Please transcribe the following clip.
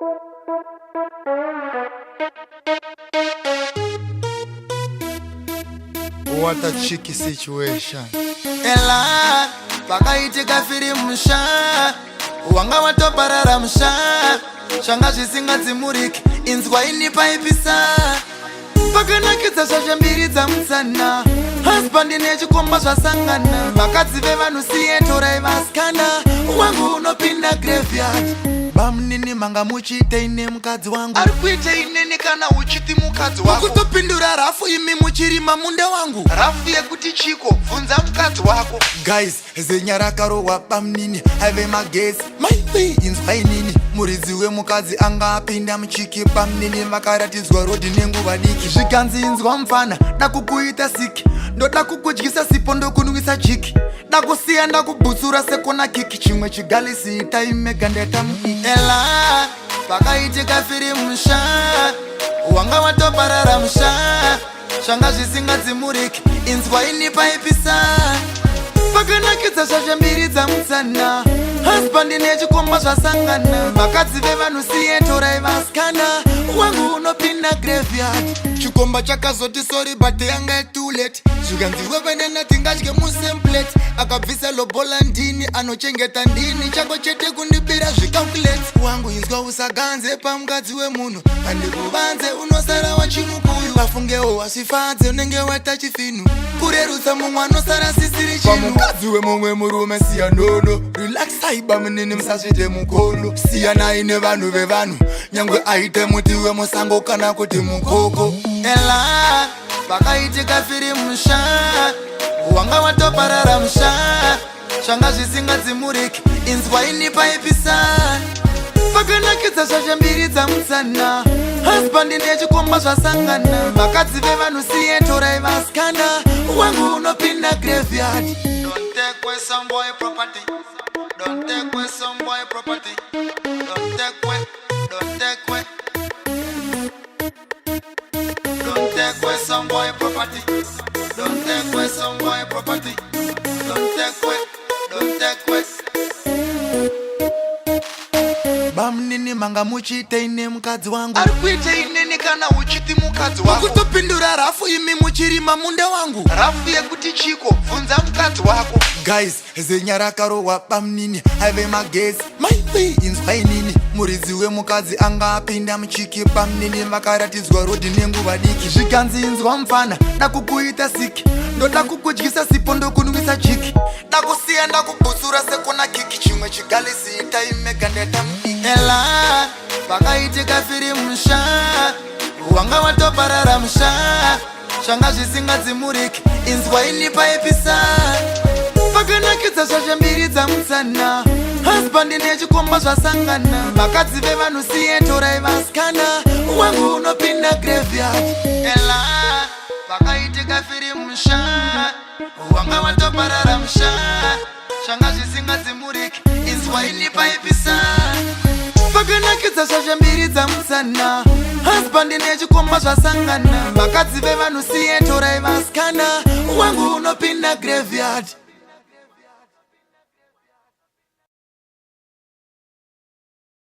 What a tricky situation. Ela, pakaitika firimu sha, wanga watoparara musha, zvanga zvisingadzimuriki, inzwa ini paipisa. Pakanakidza shasha mbiri dzamutsana, husband nechikomba zvasangana, vakadzi vevanhu siye torai vasikana, wangu unopinda graveyard. Bamunini manga muchiitei nemukadzi wangu? Ari kuitei neni kana uchiti mukadzi wako? Kutopindura rafu imi muchirima munda wangu. Rafu yekuti chiko, bvunza mukadzi wako. Guys, zenya rakarohwa bamunini aive magetsi. Maiwe inzwa inini, muridzi wemukadzi anga apinda muchiki bamunini vakaratidzwa rodhi nenguva diki. Zvikanzi inzwa mufana, dakukuita siki, ndoda kukudyisa sipo ndokunwisa jiki. Dakusiya ndakubhutsura sekona kiki chimwe chigalisi taimega ndetamuiki. Ela pakaitika firimu sha, wanga watoparara musha, zvanga zvisingadzimuriki, inzwa ini paipisa. Pakanakidza shasha mbiri dzamutsana, husband nechikomba zvasangana, vakadzi vevanhu siye torai vasikana, wangu unopinda graveyard. Chikomba chakazoti sorry but yanga too late, zvikanzi wevenena tingadye musame plate. Akabvisa lobola ndini, anochengeta ndini, chako chete kundibira zvicalculate. Wangu inzwa usaganze pamukadzi wemunhu, pandikuvanze unosara wachimukuyu, vafungewo wasifadze unenge waita chifinu, kurerutsa mumwe anosara sisiri chinhu. Pamukadzi wemumwe murume siya nono, relaxai bamunini musazvite mukono, siyanai nevanhu vevanhu, nyangwe aite muti wemusango kana kuti mukoko. Ela pakaitika firimu sha, wanga watoparara musha, zvanga zvisingadzimuriki, inzwa ini paipisa. Pakanakidza shasha mbiri dzamutsana, husband nechikomba zvasangana, vakadzi vevanhu siye torai vasikana, wangu unopinda graveyard. Don't take away some boy property. Don't take away some boy property. Don't take away, don't take away. Don't take away some boy property. Don't take away some boy property. Don't take away, don't take away. Bamunini manga muchiitei nemukadzi wangu? Ari kuitei neni kana uchiti mukadzi wako? Kutopindura rafu imi muchirima munda wangu. Rafu yekuti chiko, bvunza mukadzi wako. Guys, zenya rakarohwa bamunini aive magetsi. Maiwe inzwa inini, muridzi wemukadzi anga apinda muchiki bamunini vakaratidzwa rodhi nenguva diki. Zvikanzi inzwa mufana, dakukuita siki, ndoda kukudyisa sipo ndokunwisa jiki, dakusiya ndakubhutsura sekona kiki chimwe chigalisi taimega ndetamuiki. Ela pakaitika firimu sha, wanga watoparara musha, zvanga zvisingadzimuriki, inzwa ini paipisa. Pakanakidza shasha mbiri dzamutsana, husband nechikomba zvasangana, vakadzi vevanhu siye torai vasikana, wangu unopinda graveyard. Ela pakaitika firimu sha, wanga watoparara musha, zvanga zvisingadzimuriki, inzwa ini paipisa. Pakanakidza shasha mbiri dzamutsana, husband nechikomba zvasangana, vakadzi vevanhu siye torai vasikana, wangu unopinda graveyard.